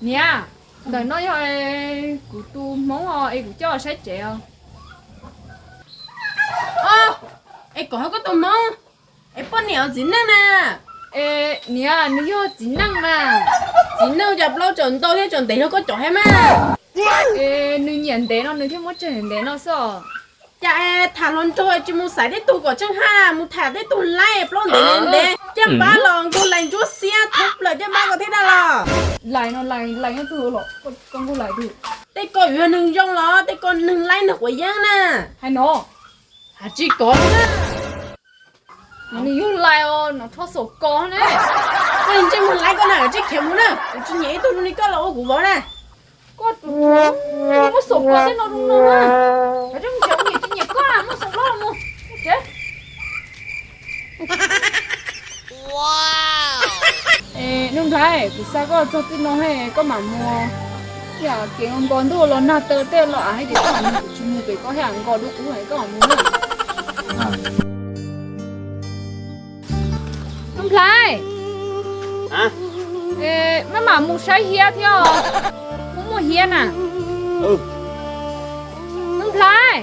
Niam, ntawm no yog kuv tus hmoob os, es kuv coj los saib tsev os. Es kom hais koj tus hmoob, es poj niam los txiv neej na? Niam, nws yog txiv neej na. Txiv neej cas plaub tsaus ntau thiab tsaus ntev yog koj cov thiab mas. Es nws nyiam ntev no nws thiaj muab tseg ntev no xwb os. Cas tham hluas nraug tsis mus xaiv tej tug kom tsheej haj, mus tham tej tug laib plaub ntev ntev, caj npab los nkaug lais ntsuab xiab thoob plaws caj npab ko thiab dab los. Lais no lais, lais nyob twg los koj nkaug lais twg? Tej ko yuav yog neeg zoo los tej ko neeg laib neeg quav yeeb na. Hais no, hais tsis kov na. Nws yug lais os, no rho xaum kos ne. Koj ntsej muag laib koj na, tsis khiav mus na, kuv tsis nyiam ib tug zoo li koj los ua kuv vauv na. Koj muab xaum kos tej no rau no na, koj tsis mus khiav, kuv nyiam tsis nyiam koj na, muab xaum loj mus. Nuj Nplhaib, kuv xa koj txog txij no he, koj mam mus. Yam kev nko ntuj los nag taw tej los av hais tias koj mam mus, kuv tsis mus pem koj thiab, nko dua kuv koj mam mus na. Nuj Nplhaib, maj mam mus saib hiab thiab os, muaj muaj hiab na. Nuj Nplhaib,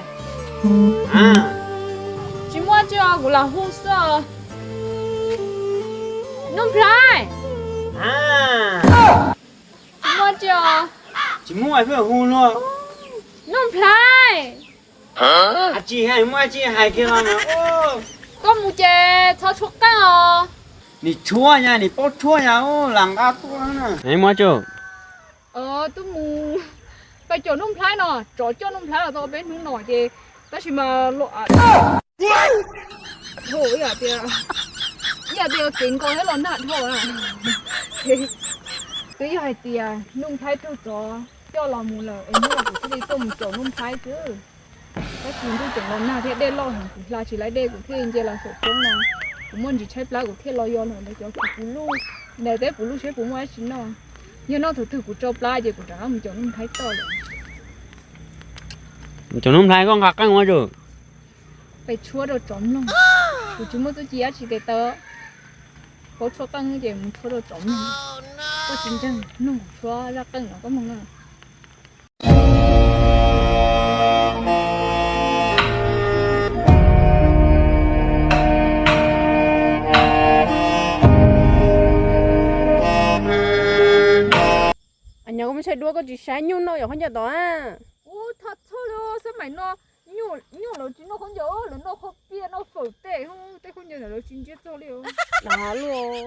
tsis muaj tsi os, kuv lam hu xwb os. Nuj Nplhaib, tsis muaj tsi os. Tsis muaj pheej hu luag. Nuj Nplhaib, tsis hais muaj tsi hais kiag los mas. Koj mus ces txhob tshuab qeej os. Nim tshuab nyag, nim paub tshuab nyag, lam nqa tuaj na. Muaj tsi? Twb mus pais caum Nuj Nplhaib no, tsov coj Nuj Nplhaib los tau peb hnub no ces tab sis mas los dhau ib yam tias, ib yam tias kev nko thiab los nag dhau na. Twb yog hais tias Nuj Nplhaib raug tsov coj los mus lawm es hnub no kuv thiaj li tuaj mus caum Nuj Nplhaib xwb. Tab sis ntuj tseem los nag thiab dej loj heev, kuv hla tsis laib dej kuv thiaj li nce los saum roob no. Kuv muaj ntsis tshaib plab kuv thiaj los yos lawm ntawm cov kuv puv luj, ntawm tej puv luj seb puas muaj dab tsi noj. Yog noj thaum twg kuv tso plab ces kuv rov qab mus caum Nuj Nplhaib toj lawm. Mus caum Nuj Nplhaib koj nqa qeej ua cas? Pais tshuab rau tsov mloog. Kuv tsis muaj txuj ci dab tsi tes taw, paub tshuab qeej ces mus tshuab rau tsov mloog. Koj tsis ntseeg, mloog kuv tshuab zaj qeej no koj mloog na. Nyob koj muaj tshai duab koj tsis saib nyuj noj yom khaub ncaws tod a. Ub, thov txhob li, xab maim no nyuj lawv tsis noj khaub ncaws, lawv noj qhob piaj noj fawm tej, tej khaub ncaws ntawd lawv tsis ntsia txog li. Luj,